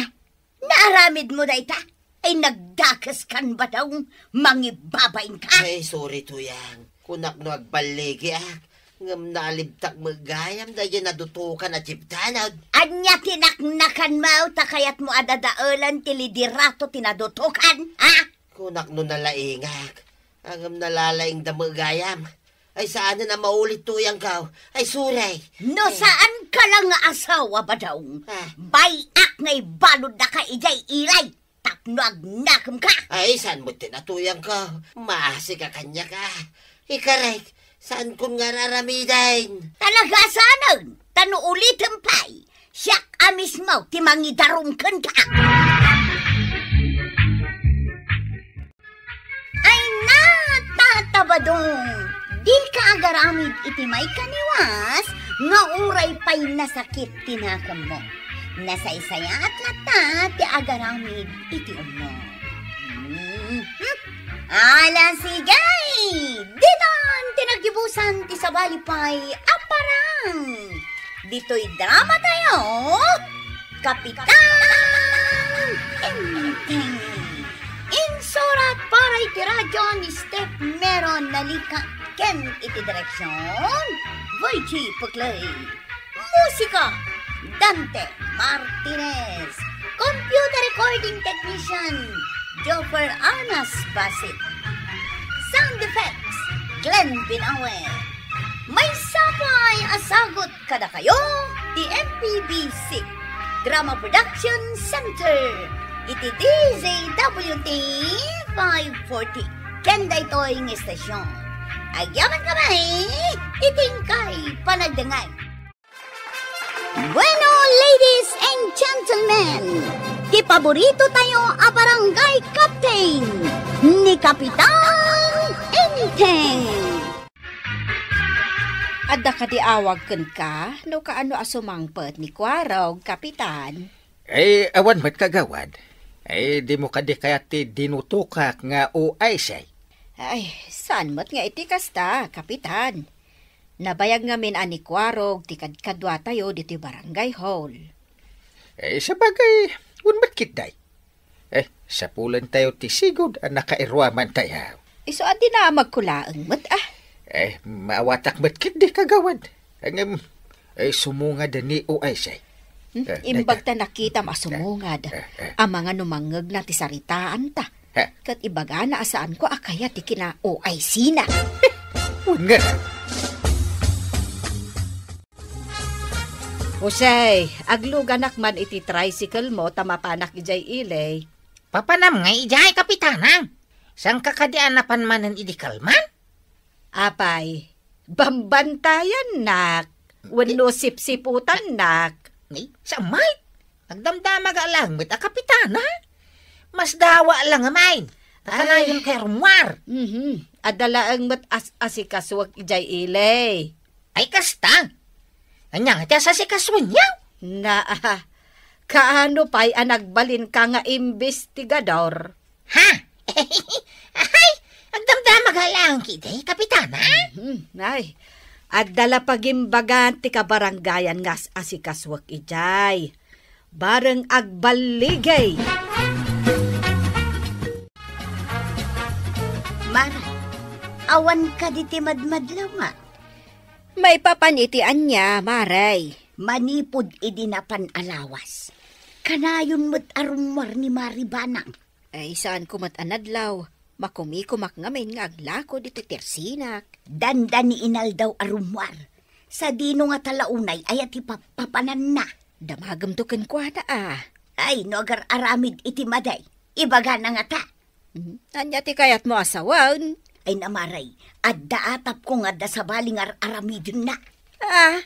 Naaramidmo dayta? Ay, nagdakeskan, Badong, mangibabainka. Ay, sorry, Tuyang. Kunak no agballigiak, ngem naalibtak met gayam daydiay nadutokan a chief tanod. Ania ti naknakanmo ta kayatmo a dadaelen ti liderato ti nadutokan, ha? Kunak no nalaingak, ngem nalalaingda met gayam. Ay, saanen a maulit, Tuyangko. Ay, sorry. No saanka la nga asawa, Badong, ah, bay-ak nga ibaluddaka idiay ilay tapno agnakemka. Ay, saan met ti natuyangko? Maasika kaniaka. Ikarek, saankon nga ar-aramiden? Talaga saanen, ta no ulitem pay, siak a mismo ti mangidarum kenka. Ay na, Tata Badong! Dika agaramid iti maikaniwas nga uray pay nasakit ti nakemmo. Nasaysayaat latta ti agaramid iti umno. Mhm. Ala, sige! Ditan ti naggibusan ti sabali pay a parang! Ditoy drama tayo, Kapitan Enteng. Insurat para iti radio ni Steph Meron Nalikat ken iti direksion, Virgie Puclay. Musika, Dante Martinez. Computer recording technician, Joffer Anas Basit. Sound effects, Glenn Binawe. Maysa pay a sagut kadakayo ti M P B C Drama Production Center iti D Z W T five forty. Ken daytoy nga estasyon, agyaman kami iti inkay panagdengngeg. Bueno, ladies and gentlemen, ti paborito tayo a barangay captain, ni Kapitan Enteng. Adda kadi awag kenka no kaano a sumangpet ni Kuarog, Kapitan? Eh, awan met, Kagawad. Eh, dimo kadi kayat ti dinutokak nga O I C? Ay, saan met nga iti kasta, Kapitan? Nabayag ngamin a ni Kuarog ti kadkaduatayo ditoy barangay hall. Eh, sabagay, wen met ketdi. Eh, sapulentayo ti sigud a nakairuamantayo. Isu a dinamagko laeng met, ah. Eh, maawatak met ketdi, Kagawad. Ngem, eh, sumungad ni O I C. Hmm, eh, imbag ta nakitam a sumungad. Eh, eh. Amangan no mangngegna ti saritaanta. Eh. Ket ibagana a saanko a kayat ti kina-O I C na. Wen nga. Jose, agluganak man iti tricycle mo ta mapanak idiay ili. Papanam ngay idiay, Kapitana? Saanka kadi a napan manen idi kalman? Apay, bambantayannak wenno sipsiputannak. Ni, sa met? Nagdamdama nga laeng met a Kapitana. Masdawa la ngamin. Ay. Kanayon kay rummuar. Mhm. Adda laeng met as-, asikasuak idiay ili. Ay, kasta? Ania nga ti asikasuenyo? Na, ah, kaano pay a nagbalinka nga imbestigador? Ha? Ay, agdamdama nga laeng ketdi, Kapitana? Mhm. Ay, adda la pagimbagan ti kabarangayan nga as-, asikasuak idiay. Bareng agballigay. Mare, awan kadi ti madmadlaw nga? Maipapan iti ania, Mare? Manipud idi napan a lawas, kanayon met a rummuar ni Mari Banang. Ay, saanko met a nadlaw. Makumikumak ngamin nga aglako ditoy tersinak. Dandani inaldaw a rummuar. Sadino ngata la unay aya ti papapananna? Damagemto kenkuana a. Ay, no agar-aramid iti madi, ibagana ngata. Hmm, ania ti kayatmo a sawen? Ay, na, Mare, adda atapko nga adda sabali nga ar-aramidenna. Ah,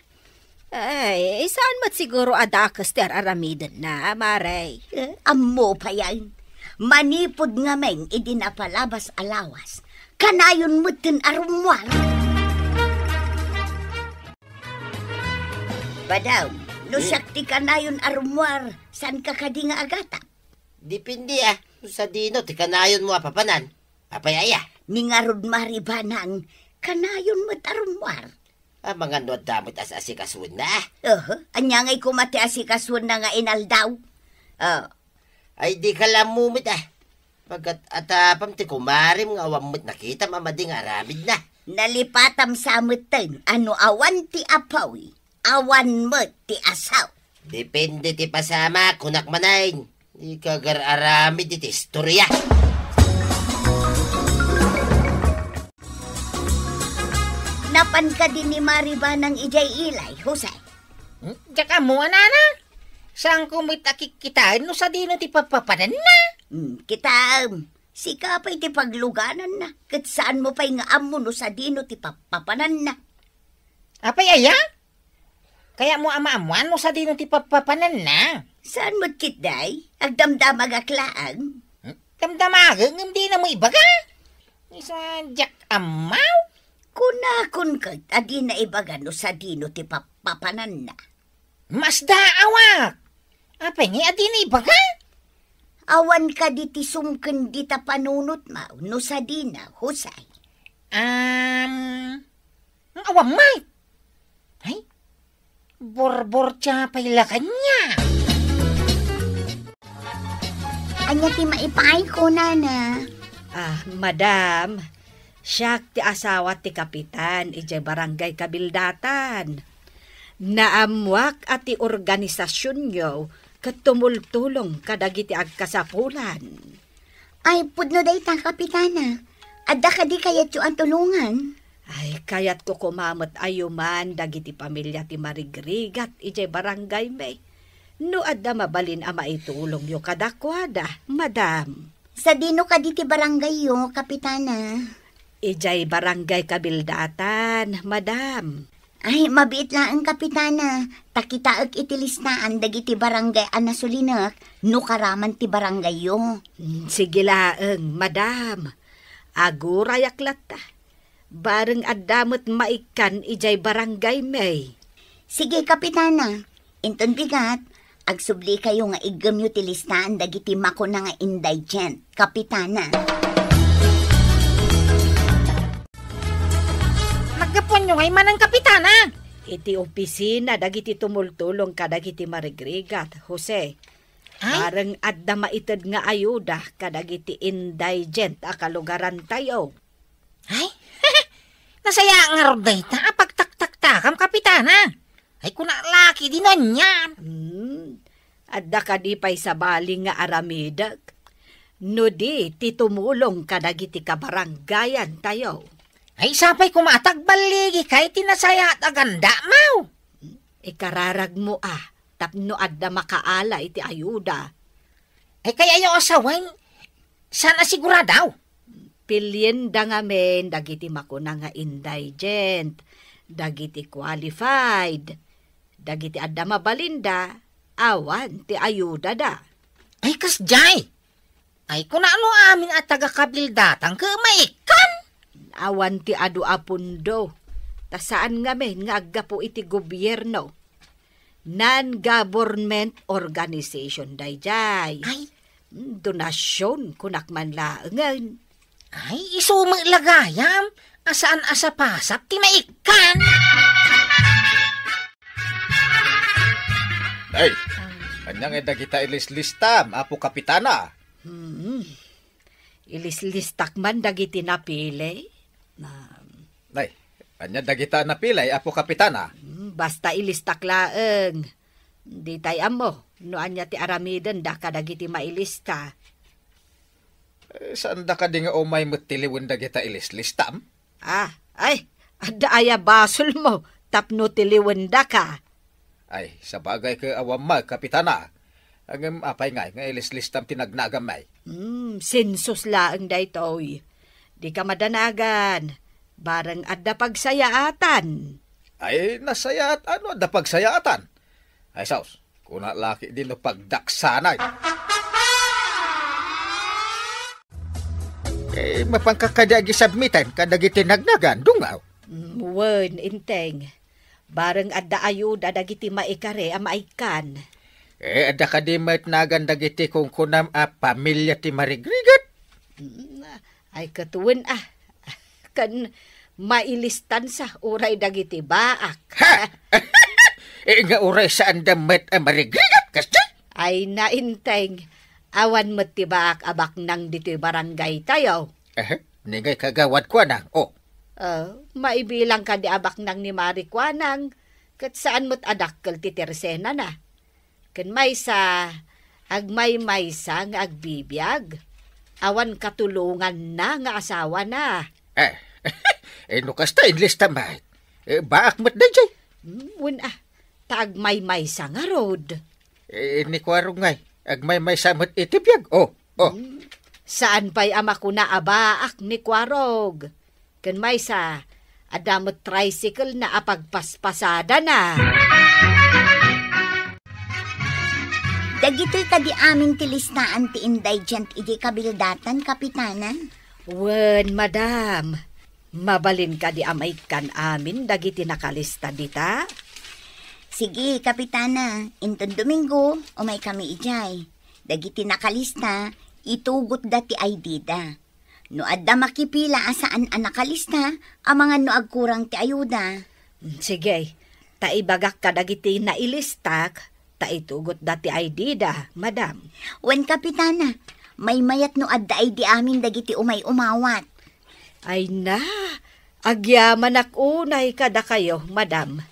ay, saan met siguro a dakes ti ar-aramidenna, Mare? Eh, ammo payen. Manipud ngamin idi napalabas a lawas, kanayon metten a rummuar. Badam, no Hmm. siak ti kanayon a rummuar, saanka kadi nga agatap? Depende, ah, no sadino ti kanayonmo a papanan. Apay aya? Ni ngarud, Mari Banang, kanayon met a rummuar. Amangan no adda met as-asikasuenna. Aha, ania ngay koma ti asikasuenna nga inaldaw? Ah. Ay, dika la ammo met, ah. Pagkat atapem ti kumarem nga awan met nakitam a madi nga aramidna. Nalipatam sa metten a no awan ti apuy, awan met ti asaw. Depende ti pasamak, kunak manen. Ikagar-aramid iti istoria. Napan kadi ni Mari Banang idiay ili, Jose? Hmm, diak ammo, nana. Saanko met a kikkitaen no sadino ti papapananna. Hmm, kitaem. Sika pay ti paglugananna, ket saanmo pay nga ammo no sadino ti papapananna. Apay aya? Kayatmo a maammuan no sadino ti papapananna? Saan met ketdi? Agdamdamagak laeng. Hmm? Damdamagek ngem dinamo ibaga. Isu a diak ammo? Kunakon ket a dina ibaga no sadino ti papapananna. Masdaawak! Apay ngay a dina ibaga? Awan kadi ti sumken dita panunotmo no sadino, Jose? Um, awan met. Ay, borbortia pay la kaniak. Ania ti maipaay, kunana? Ah, madam, siak ti asawa ti kapitan idiay barangay Kabildatan. Naammuak a ti organisasionyo ket tumultulong kadagiti agkasapulan. Ay, pudno dayta, Kapitana. Adda kadi kayatyo a tulongan? Ay, kayatko koma met a yuman dagiti pamilia ti marigrigat idiay barangaymi. No adda mabalin a maitulongyo kadakuada, madam. Sadino kadi ti barangayyo, Kapitana? Idiay barangay Kabildatan, madam. Ay, mabiit laeng, Kapitana. Ta kitaek iti listaan dagiti barangay a nasulinek no karaman ti barangayyo. Mm, sige laeng, madam. Agurayak latta. Bareng adda met maikkan idiay barangaymi. Sige, Kapitana. Inton bigat, agsublikayo nga iggemyo ti listaan dagiti makuna nga indigent, Kapitana. Naggapuanyo ngay manen, Kapitana? Iti opisina dagiti tumultulong kadagiti marigrigat, Jose. Ay? Bareng adda maited nga ayuda kadagiti indigent a kalugarantayo. Ay? Nasaya ngarud dayta a pagtaktaktakam, Kapitana. Ay, kuna la ketdi no anian. Hmm. Adda kadi pay sabali nga aramidek? No di, ti tumulong kadagiti kabarangayantayo. Ay, sapay koma a agballigika iti nasayaat a gandamaw. Ikararagmo a, tapno adda makaala iti ayuda. Ay, kayatyo a sawen, saan a sigurado? Pilienda ngamin dagiti makuna nga indigent, dagiti qualified, dagiti adda mabalinda, awan ti ayudada. Ay, kasdiay. Ay, kunano amin a taga-Kabildatan ket maikkan? Awan ti adu a pundo, ta saan ngamin nga aggapu iti gobierno. Non-government organization daydiay. Ay. Donasion, kunak man laengen. Ay, isu met la gayam, a saan a sapasap ti maikkan. Ay, ania ngay dagita ilislistam, Apo Kapitana? Hmm. Ilislistak man dagiti napili. Na- Ay, ania dagita napili, Apo Kapitana? Hmm, basta ilistak laeng. Ditay ammo no ania ti aramidenda kadagiti mailista. Eh, saanda kadi nga umay met tiliwen dagita ilislistam? Ah, ay, adda aya basolmo tapno tiliwendaka? Ay, sabagay ket awan met, Kapitana. Ngem apay ngay nga ilislistam ti nagnagam, ay? Hmm, sensus laeng daytoy. Dika madanagan. Bareng adda pagsayaatan. Ay, nasayaat no adda pagsayaatan. Ay, sus, kuna la ketdi no pagdaksanay. Eh, mapanka kadi agisubmiten kadagiti nagnagan, dungaw? Mm, wen, Enteng. Bareng adda ayuda dagiti maikari a maikkan. Eh, adda kadi met nagan dagiti kunkunam a pamilia ti marigrigat? Mm, ay, ket wen, ah. Ken mailistansa uray dagiti baak. Ha? Eh, nga uray saanda met a marigrigat, kasdi? Ay, na, Enteng, awan met ti baak a baknang ditoy barangaytayo. Aha, ni ngay kagawad kuanang, oh. Ah, maibilang kadi a baknang ni Mari kuanang, ket saan met a dakkel ti tersenana. Ken maysa, agmaymaysa nga agbibiag. Awan katulonganna nga asawana. Eh, eh, no kasta, inlista met. Eh, baak met daydiay. Hmm, wen a, ta agmaymaysa ngarud. Eh, ni Kuarog ngay, agmaymaysa met iti biag. Oh, oh. Hmm, saan pay a makuna a baak ni Kuarog? Ken maysa, adda met tricycle-na a pagpaspasadana. Dagitoy kadi amin ti listaan ti indigent idiay Kabildatan, Kapitana? Wen, madam. Mabalin kadi a maikkan amin dagiti nakalista dita? Sige, Kapitana. Inton Domingo, umay kami idiay. Dagiti nakalista, itugotda ti I D da. No adda makipila a saan a nakalista, amangan no agkurang ti ayuda. Mm, sige, ta ibagak kadagiti nailistak, ta itugotda ti I D da, madam. Wen, Kapitana, Maymayat no adda idi amin dagiti umay-umawat. Ay na, agyamanak unay kadakayo, madam.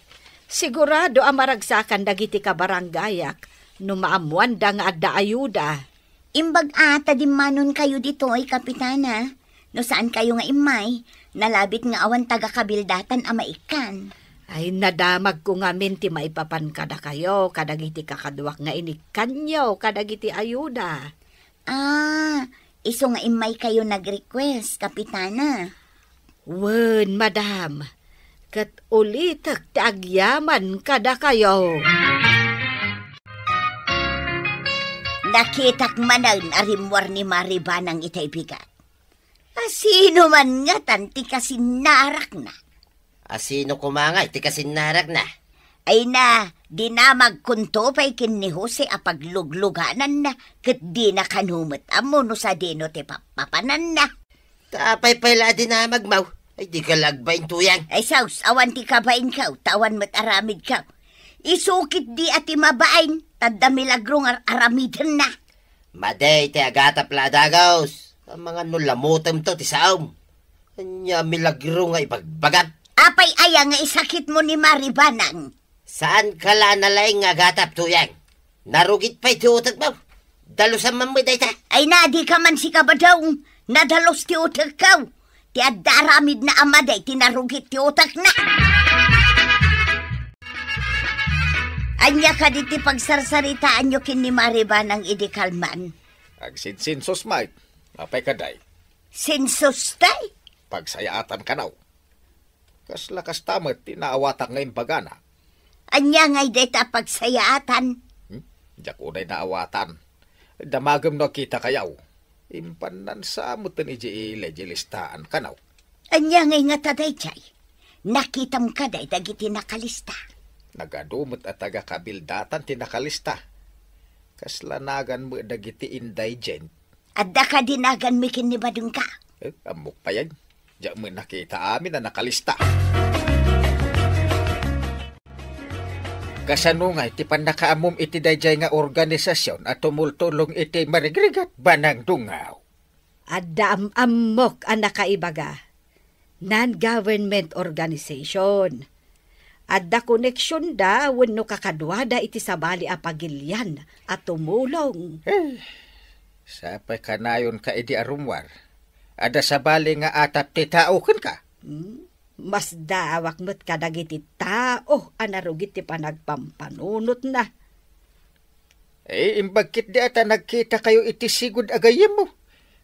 Sigurado a maragsakan dagiti kabarangayak no maammoanda nga adda ayuda. Imbag a ta dimmanonkayo ditoy, Kapitana. No saankayo nga immay, nalabit nga awan taga-kabildatan a maikkan. Ay, nadamagko ngamin ti maipapan kadakayo kadagiti kakaduak nga inikkanyo kadagiti ayuda. Ah, isu nga immaykayo nag-request, Kapitana. Wen, madam, ket ulitek ti agyaman kadakayo. Nakitak manen a rimmuar ni Mari Banang itay bigat. A sino man ngatan ti kasinnarakna? A sino koma ngay ti kasinnarakna? Ay na, dinamagkonto pay ken ni Jose a pagluglugananna, ket dina kano met ammo no sadino ti pappapananna. Ta apay pay la a dinamagmo? Ay, di ka la agbain, Tuyang. Ay, sus, awan ti kabainko, ta awan met aramidko. Isu ketdi a ti mabain, ta adda milagro nga ar-, aramidenna. Madi ti agatap la a dagus. Amangan no lamutemto ti saom. Ania milagro nga ibagbagam? Apay aya nga isakitmo ni Mari Banang? Saanka la a nalaing nga agatap, Tuyang. Narugit pay ti utekmo. Dalusan man met dayta. Ay na, dika man sikabadong. Nadalus ti utekko. Ti adda aramidna a madi ti narugit ti utekna. Ania kadi ti pagsarsaritaanyo ken ni Mari Banang idi kalman? Agsinsinsus met. Apay kadi? Sinsus tay? Pagsayaatan kano. Kasla kasta met ti naawatak nga imbagana. Ania ngay dayta a pagsayaatan? Hmm? Diak unay naawatan. Damagem no agkitakayo. Impannan sa metten idiay ili diay listaan kano. Ania ngay ngata daydiay? Nakitam kadi dagiti nakalista? Nagadu met a taga-kabildatan ti nakalista. Kasla nagan met dagiti indigent. Adda kadi naganmi ken ni badengka? Eh, ammok payen. Diak met nakita amin a nakalista. Kasano ngay ti pannakaammom iti daydiay nga organisasyon a tumultulong iti marigrigat, Banang Dungaw? Adda am-ammok a nakaibaga. Non-government organization. Adda koneksionda wenno kakaduada iti sabali a pagilian a tumulong. Eh, sapay kanayonka idi a rummuar. Adda sabali nga atap ti tao kenka. Hmm? Masdaawak met kadagiti tao a narugit ti panagpampanunotna. Eh, imbag ketdi a ta nagkitakayo iti sigud a gayyemmo,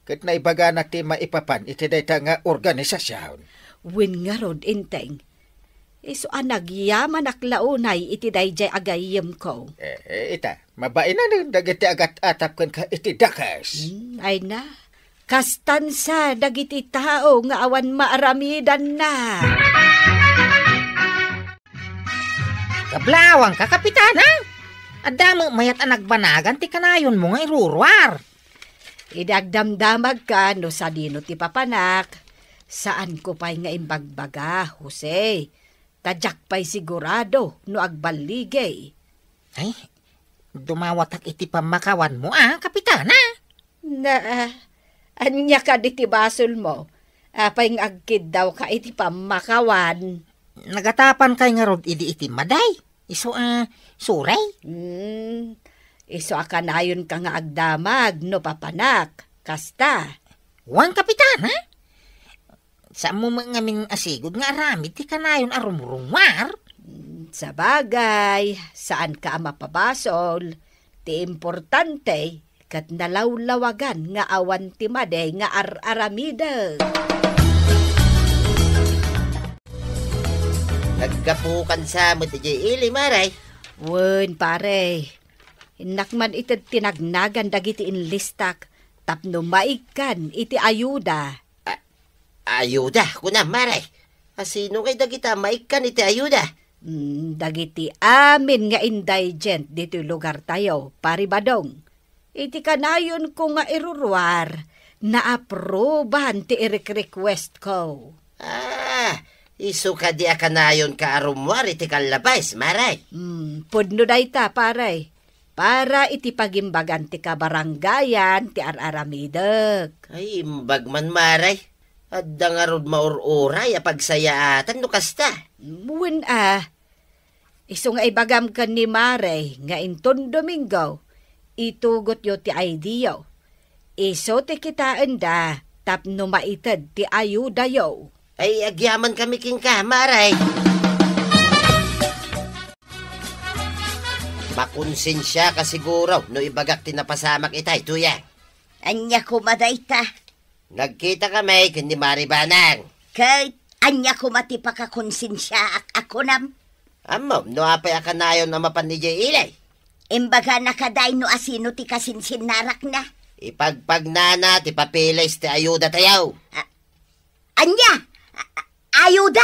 ket naibagana ti maipapan iti dayta nga organisasyon. Wen ngarud, Enteng, isu a nagyamanak la unay iti daydiay a gayyemko. Eh, eh, ita, mabainanen dagiti agat-atap kenka iti dakes. Hmm, ay na. Kastan sa dagiti tao nga awan maaramidanna. Kablawanka, Kapitana! Adda met mayat a nagbanagan ti kanayonmo nga iruruar. Idi agdamdamagka no sadino ti papanak, saanko pay nga imbagbaga, Jose. Ta diak pay sigurado no agballigay. Ay, dumawatak iti pammakawanmo, a, Kapitana? Na, ania kadi ti basolmo? Apay nga agkiddawka iti pammakawan? Nagatapankay ngarud idi iti madi? Isu a, suray? Hmm, isu a kanayonka nga agdamag no papanak. Kasta? Wen, Kapitana? Saanmo met ngamin a sigud nga aramid ti kanayon a rumrungar? Hmm, sabagay, saanka a mapabasol. Ti importante, ket nalawlawagan nga awan ti madi nga ar-aramidek. Naggapukan sa met idiay ili, Mare? Wen, pare. Innak man ited ti nagnagan dagiti inlistak tapno maikkan iti ayuda. A-, ayuda, kunam, Mare? A sino ngay dagita maikkan iti ayuda? Mm, dagiti amin nga indigent ditoy lugartayo, Pari Badong. Iti kanayonko nga iruruar, naaprubahan ti irik-requestko. Ah, isu kadi a kanayonka a rummuar iti kallabes, Mare? Mm, pudno dayta, pare. para iti pagimbagan ti kabarangayan ti ar-aramidek. Ay, imbag man, Mare. Adda ngarud maur-uray a pagsayaatan no kasta. Wen a, isu nga ibagam ken ni Mare nga inton Domingo, itugotyo ti I D yo. Isu ti kitaenda tapno maited ti ayudayo. Ay, agyamankami kenka, Mare. Makonsensiaka siguro no ibagak ti napasamak itay, Tuyang. Ania koma dayta? Nagkitakami ken ni Mare Banang. Ket ania koma ti pakakonsensiaak a kunam? Ammom no apay a kanayon a mapan idiay ili? Imbagana kadi no asino ti kasinsinnarakna? Ipagpagnana ti papeles ti ayudatayo. A-, ania? A-, a-, ayuda?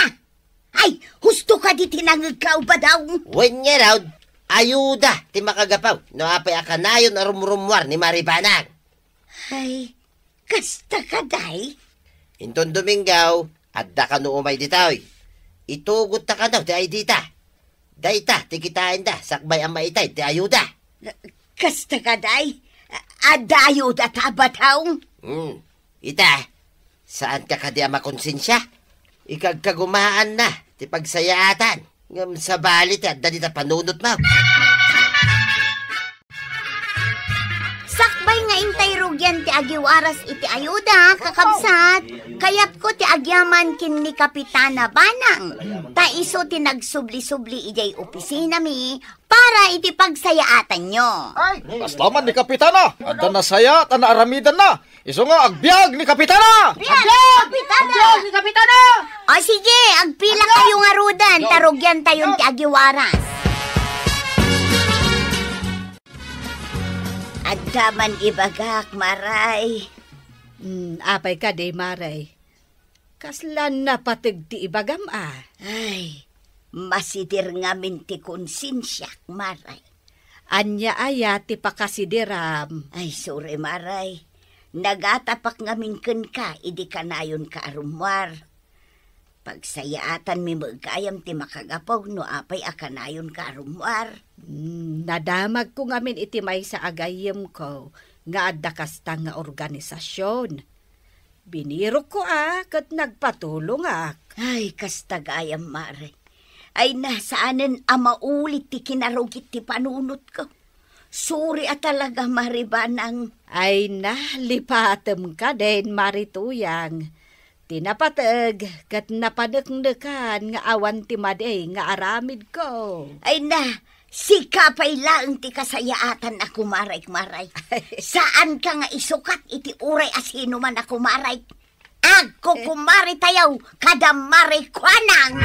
Ay, husto kadi ti nangngegka, Badaw? Wen ngarud, ayuda ti makagapu no apay a kanayon a rumrummuar ni Mare Banang. Ay, kasta kadi? Inton Domingo, adda kano umay ditoy. Itugotta kano ti I D ta. Dayta ti kitaenda sakbay a maited ti ayuda. Kasta kadi? Adda ayudata, Badaw? Hmm. Ita, saanka kadi a makonsensia? Ikagkagumaanna ti pagsayaatan, ngem sabali ti adda dita panunotmo. Sakbay nga intay rugian ti agiwaras iti ayuda, kakabsat, kayatko ti agyaman ken ni Kapitana Banang. Ta isu ti nagsubli-subli idiay opisinami para iti pagsayaatanyo. Ay, kasla man ni Kapitana, adda nasayaat a naaramidanna. Isu nga agbiag ni Kapitana! Agbiag! Agbiag! Agbiag ni Kapitana! O sige, agpila kayo ngaruden, ta rugiantayon ti agiwaras. Adda man ibagak, Mare. Hmm, apay kadi, Mare? Kasla napateg ti ibagam a? Ay, masider ngamin ti konsensiak, Mare. Ania aya ti pakasideram? Ay, sorry, Mare. Nagatapak ngamin kenka idi kanayonka a rummuar. Pagsayaatanmi met gayam ti makagapu no apay a kanayonka a rummuar. Hmm, nadamagko ngamin iti maysa a gayyemko nga adda kasta nga organisasion. Binirokko a ket nagpatulongak. Ay, kasta gayam, Mare. Ay na, saanen a maulit ti kinarugit ti panunotko. Sorry a talaga, Mare Banang. Ay na, lipatem kadin, Mare Tuyang. Ti napateg ket napaneknekan nga awan ti madi nga aramidko. Ay na, sika pay laeng ti kasayaatan a kumarek, Mare. Saanka nga isukat iti uray a sino man a kumarek. Agkukumaretayo kada Mare Kuanang.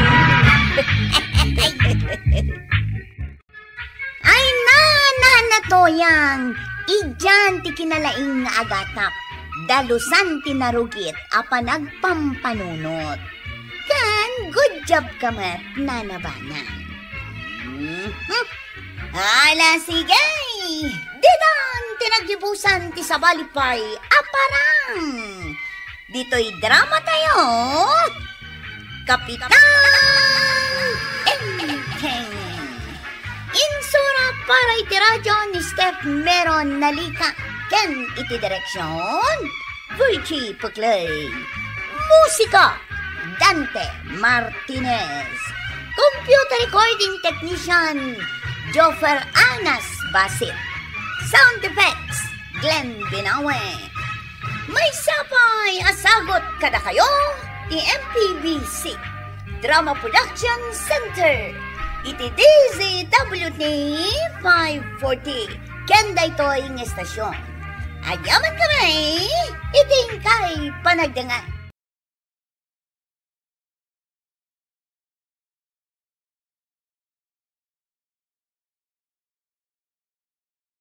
Ay, na, na, na, Tuyang, idian ti kinalaing nga agatap. Dalusan ti narugit a panagpampanunot. Ken good job ka met, Nana Banang. Mhm. Ala, sige! Ditan ti naggibusan ti sabali pay a parang! Ditoy drama tayo, Kapitan Enteng. Insura para iti radyo ni Steph Meron Nalika ken iti direksyon, Virgie Peclay. Musika, Dante Martinez. Computer recording technician, Joffer Anas Basit. Sound effects, Glenn Binawe. Maysa pay a sagut kadakayo ti M P B C Drama Production Center iti D Z W T five forty ken daytoy nga estasyon. Agyaman kami iti inkay panagdengngeg.